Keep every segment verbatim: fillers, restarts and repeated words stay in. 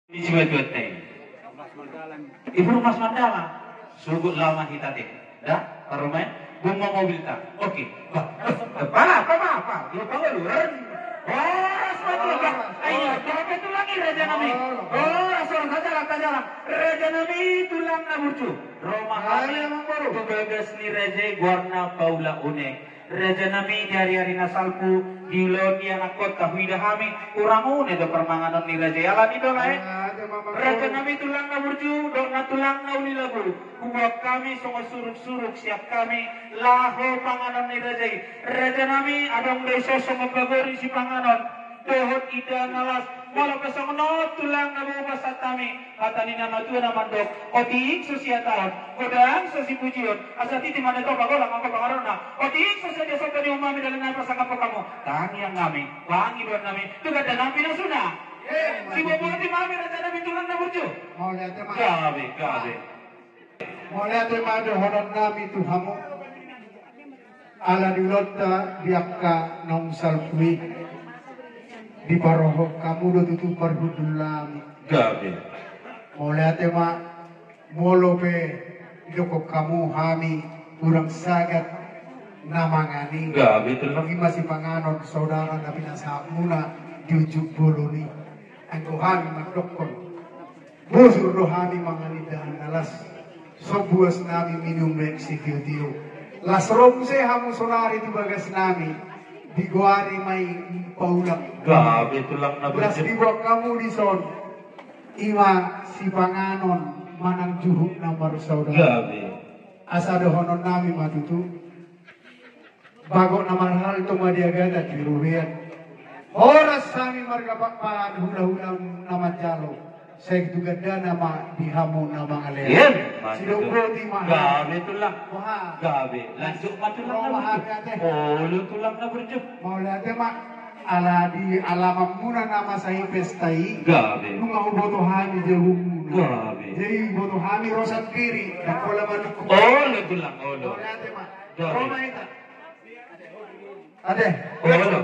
Di Sibajuan te. Ibu rumah semandala. Sugut lama hita te. Da, parumaen. Gumma mobil ta. Oke. Bah, bah, bah, bah, bah. Lu tahu lu, Ren? Horas ma tulang. Ayo, coba tulang i, raja nami. Horas, horas, tajalang, tajalang. Raja nami, tulang na burju. Roma hami. Tu bagas ni raja i, goarna Paula Une. Raja nami, di ari-ari na salpu, di ulaon ni anakkonta huida hami, hurang une do parmanganon ni raja i, alani do lae. Raja nami, tulang na burju, dohot na tulang na uli lagu, huboan hami songon suruk-suruk sian hami laho panganon ni raja i. Raja nami, adong do i songon bagori sipanganon dohot indahan na las. Molo pe songon on, tulang, na boi hupasahat hami hata ni na matua na mandok: Otik so siataon, godang so sipujion, asa titi ma na tinopa, golang angka pangarahutna. Otik so siadopan ni umami, dalan nami pasangaphon hamu. Tangiang nami, pangidoan nami tu ganda nami na suna. Siboan ma hami, raja nami, tulang na burju. Mauliate ma. Gabe, gabe. Mauliate ma dohonon nami tu hamu. Ala ni ulaonta di angka naung salpu i, diparohahon hamu do tutu parhundul nami. Gabe. Mauliate ma, molo pe didokkon hamu hami hurang sagat na mangan i. Gabe, tulang. I ma sipanganon saudara na pinasahatmuna di ujung bolon i. Anggo hami mandokkon, bosur do hami mangan indahan na las, sombuas nami minum aek sitio-tio. Las ro muse hamu saonari tu bagas nami, digoari ma i Paula. Gabe, tulang na burju. Las diboan hamu dison, i ma sipanganon manang juhut na marsaudara. Gabe. Asa dohonon nami ma tutu. Bagot na marhalto ma di agatan di robean. Horas hami marga Pakpahan, hula-hula na manjalo. Sai tu gandana ma di hamu na mangalean. Iya, mantap. Sidok boti ma. Gabe, tulang. Wah. Gabe. Lanjut ma, tulang na burju. Olo, tulang na burju. Mauliate ma. Ala di alamanmuna na masa i pesta i. Gabe. Nunga huboto hami jabumuna. Gabe. Jadi huboto hami ro sandiri, ndang pola manungkun. Olo, tulang, olo. Mauliate ma. Gabe. Ro ma hita. Ate. Olo.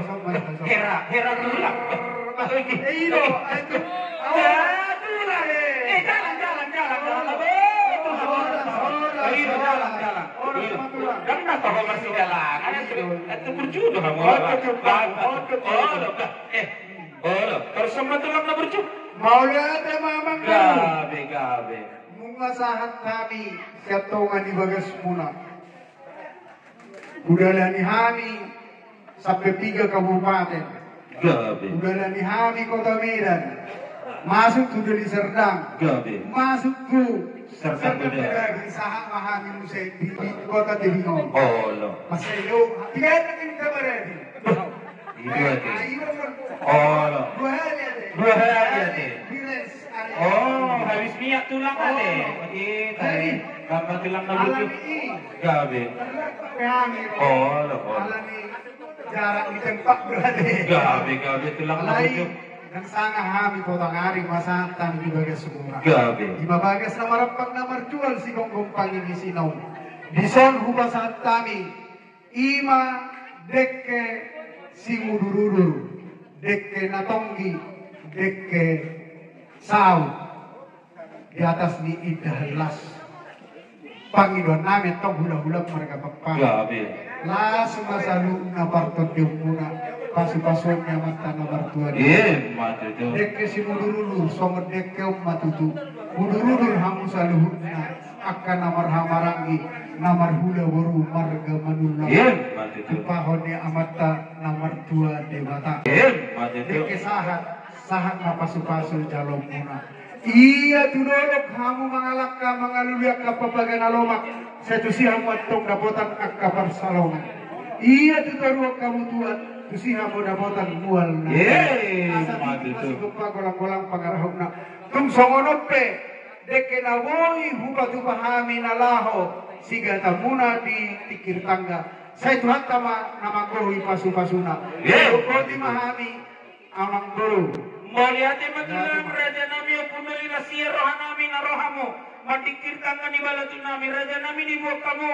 Hera, hera, tulang. Eh, i do, ayo. Ya, tulang, eh. Eh, jalan, jalan, jalan, jalan. Olo, olo. Ayo, jalan, jalan. Olo, tulang. Kan na tahu masih jalan. Ada tu, ada tu burju do hamu. Olo, tulang. Olo, tulang. Eh, olo. Terus sama tulang na burju. Mauliate ma, amang. Gabe, gabe. Nunga sahat hami sian tonga ni bagasmuna. Hudalani hami sampe piga kabupaten. Gabe. Hudalani hami Kota Medan. Masuk tu Deli Serdang. Gabe. Masuk tu Serdang Bedagai. Sahat ma hami muse di, di Kota Tebingon. Olo. Masa iyo, tiga enak ini kabar ini. Dua ate. Olo. Dua hali ate. Dua hali ate. Bires. Oh, habis minyak tulang ate. Ih, tadi gambar tulang na burju. Gabe. Olo, olo. Jarak di tempat berarti. Gabe, gabe, tulang na burju. Dan sanga hami potang ari masa tani di bagas semua. Gabe. Di bagas na marampang na marjual si gonggong pangini sinong. Dison hupasahat hami. I ma dengke simudur-udur, dengke na tonggi, dengke saut di atas ni indahan las. Pangidoan nami antong hula-hula marga Pakpahan. Gabe. Las ma saluhutna partondionmuna, pasu-pasuon ni amanta na martua. Ima tutu. Dengke simudur-udur, songon dengke on ma tutu. Udur-udur hamu saluhutna. Angka na marhahamaranggi, na marhula boru marga Manullang. Ima tutu. Tupahon ni amanta na martua Debata. Ima tutu. Dengke sahat, sahat ma pasu-pasu jaloonmuna. Ia tu dolok hamu mangalangka mangalului angka papaga na lomak, sai tusi hamu antong dapotan angka parsalongan. Ia tu toruan hamu tuat, tusi hamu dapotan mual na. Ima tutu. Asa tingki ma sigompa golang-golang pangarahutna. Tung songon on pe, dengke na boi hupatupa hami na laho sigatamuna di tingkir tangga. Sai Tuhanta ma na manggohi pasu-pasuna. Ima. Boti ma hami, amang boru. Mauliate ma tulang, raja nami, ompung na lilas ia roha nami na ro hamu maningkir tangga ni balatuk nami, raja nami, diboan hamu.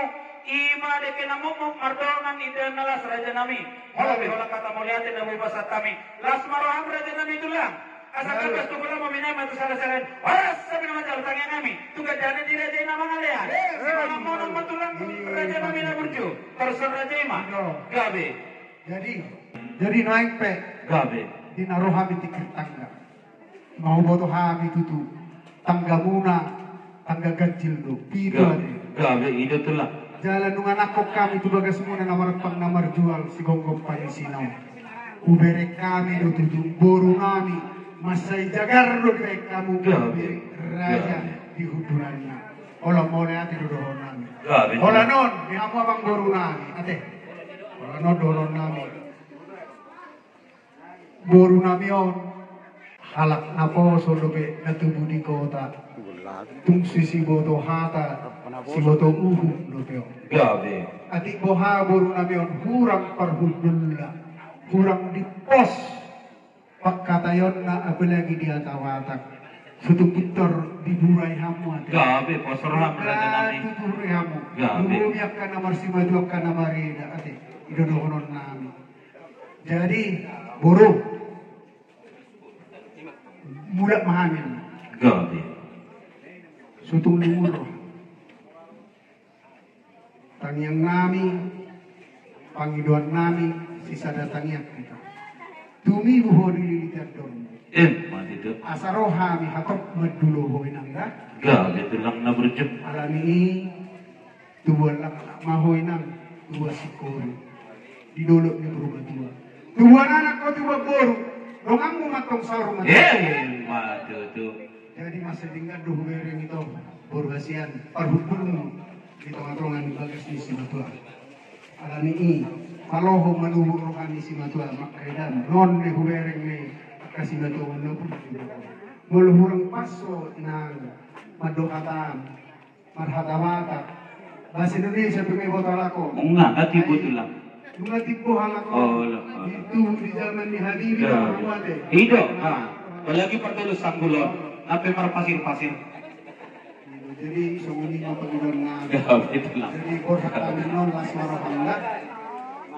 Ima dengke na mokmok mardonan indahan na las, raja nami. Molo pe holan hata mauliate na boi hupasahat hami. Las ma roham, raja nami, tulang. Asa gabas tu bola ma minai ma tu sala-sala. Jadi di raja i na mangalean. Simangammonon ma tulang raja nami na burju. Torso raja i ma. Gabe. Jadi, jadi naeng pe. Gabe. Di na ro hami tingkir tangga. Mauboto hami tutu. Tanggamuna tangga ganjil do. Pitu ate. Gabe, i do tulang. Jala nunga nangkok hami tu bagasmuna na marpang na marjual sigomgom pangisina on. Hubereng hami do tutu boru nami, mansai jagar do dibaen hamu. Gabe. Raja di hundulanna. Holan mauliate do dohonon nami. Gabe. Holan on di hamu amang boru nami ate. Holan on dohonon nami. Boru nami on halak naposo dope na tubu di kota. Tung si siboto hata siboto uhum dope on. Gabe. Atik boha boru nami on hurang parhundulna, hurang dipos pangkataionna apalagi di hata Batak. Sotung pintor diburai hamu ate. Gabe, pos roham raja nami. Tutu roham. Gabe. Lumobi angka na marsimatua angka na mareda ate. I do dohonon nami. Jadi boru, mulak ma hami. Gabe. Sotung limur tangiang nami, pangidoan nami, sisada tangiang hita. Tumibu ho di lilitan dormu. Emma tutu. Asa ro hami hatop mandulo ho inang da. Gabe tulang na burju. Alani i tubuan laklak ma ho inang, tubuan singkoru di dolok ni boru matua. Tubuan anak ho tubuan boru, donganmu mantong saur matua. Emma tutu. Jadi mansai denggan do hubereng ito boru hasian parhundulmu di tongatonga ni bagas ni simatua. Alani i malo ho manubur roha ni simatua mangkaidam non ni hubereng ni angka simatua manubur. Molo hurang pas ho inang mandok hatam. Marhata Batak. Bahasa Indonesia pe ma iboto halak on. Nunga, nunga timbo tulang. Nunga timbo halak on. Olo, olo. Itu di zaman ni Habibie. I do. Apalagi Pardalu Sanggulon. Sampe marpasir-pasir. Jadi songon i ma pangidoan nami. Jadi borhat hami on las ma rohangna.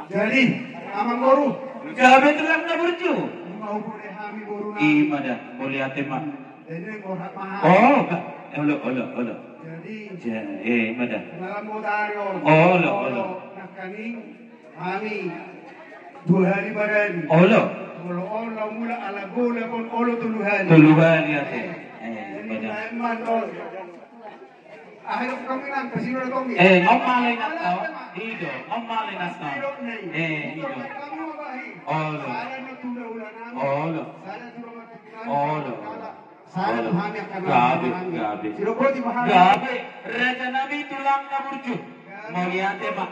Jadi amang boru. Gabe tulang na burju. Nunga hubege hami boru nami. I ma da, mauliate ma. Jadi borhat ma hami. Oh, olo, olo, olo. Jadi, eh, ma da. Dalam botari on. Olo, olo. Nangkaning hami dua hali barani. Olo. Olo, olo, mula ala gola pon olo tolu hali. Tolu hali ate. Eh, ma da. Akhir kami nang kasih udah kami. Eh, ngomong lain apa? Ido, ngomong lain apa? Eh, ido. Olo. Olo. Olo. Gabe, gabe. Gabe, raja nami tulang na burju. Mauliate ma.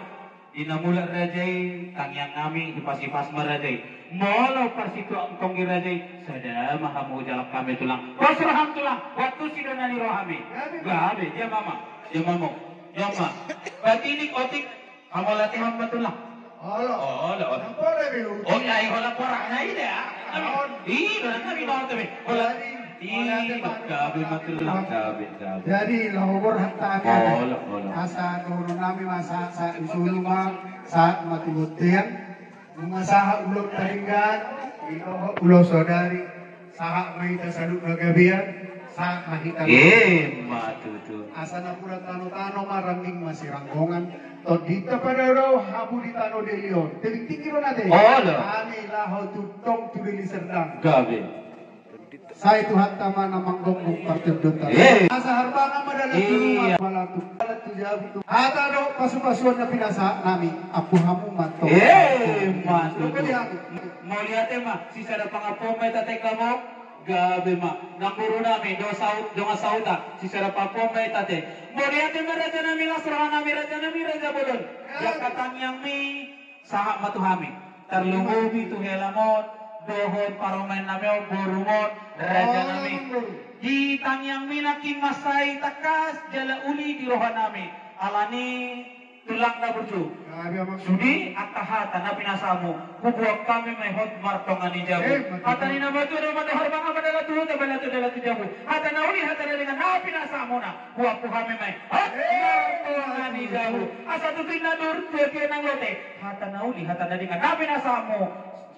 Di na mulak raja i, tangiang nami, hipas-hipas ma raja i. Molo parsituak tonggi raja i, sada ma hamu jalang hami tulang. Pos roham tulang, waktu sidona ni rohami. Gabe, dia mama, dia mamo, dia ma. Batinik otik. Hamu latihan ma tulang. Olo. Olo, olo. Nang pora be. Oh, iya, iya, holan porang na i da. Olo. Iya, holan kami mau tu be. Holan. Jadi, iya, holan, gabe ma tulang, gabe, gabe. Jadi laho borhat hami. Olo, olo. Asa dohonon nami ma sahat, sahat ni solu ma, sahat ma tu bontean. Nunga sahat ulaon taringan, ino ulaon saudari. Sahat ma hita saluhutna gabean, sahat ma hita. Emma tutu. Asa napuran tano-tano ma, randing ma siranggongan. Tondinta padao-dao, hamu di tano Deli on. Tebing tinggi do nate. Olo. Hami laho tu tong tu Deli Serdang. Gabe. Sai Tuhanta ma na manggonggong partondion ta. Eh. Asa harbangan ma dalan tu rumah, iya, malantuk. Dalan tu jabu tu. Hata dohot pasu-pasuan na pinasahat nami, ampu hamu ma tong. Emma tutu. Mauliate ma, sisada pangampuon ma i ate hamu. Gabe ma, nang boru nami, dongan saut, dongan sahuta, sisada pangampuon ma i ate. Mauliate ma raja nami, las roha nami, raja nami, raja bolon. Angka tangiangmi, sahat ma tu hami. Tarlumobi tu helamon, dohot parumaen nami on, borumon, raja nami. Di tangiangmi nangkin mansai tangkas jala uli di roha nami. Alani tulang na burju. Sude angka hata na pinasahatmu, huboan hami ma i hot martonga ni jabu. Hata ni na matua do mandok harbangan ma dalan tu huta, dalan tu, dalan tu jabu. Hata na uli, hata na denggan na pinasahatmuna, huampu hami ma i hot martonga ni jabu. Asa tutu inna dur, tuatua nang lote. Hata na uli, hata na denggan na pinasahatmu.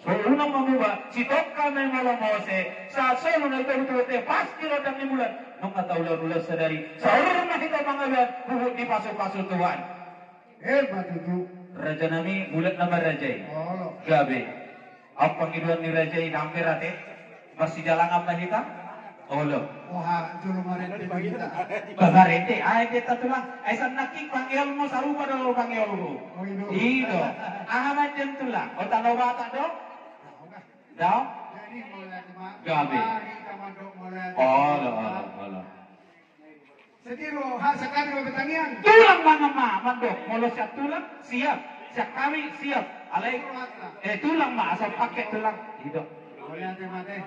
Unang mamuba, sitongka na i molo mose, sasolu na i tolu tu bontean, pasti rondang ni bulan. Nunga taula-ula sadari, saur ma hita mangabean, huhut dipasupasu Tuhan. Eh, ma tutu. Raja nami, bulat nama raja i. Olo. Gabe. Apa pangidoan ni raja i, namber ate? Marsijalangan ma hita? Olo. Wah, jolo marende ma hita. Bah, marende, ah, ende ta tulang. Ai sannangkin pangeolmu sarupa do pangeolhu. Oh, i do. I do. Aha ma ende tulang? Ota Nabatak do? Dao? Jadi, mauliate ma. Gabe. Mari kita mandok mauliate. Olo, olo, olo. Setiru, ha, sakali ma pertanian. Tulang ma, ma, mandok. Molo siap tulang, siap. Siap kami, siap. Alai, eh, tulang ma, asa pake tulang. I do. Mauliate ma te.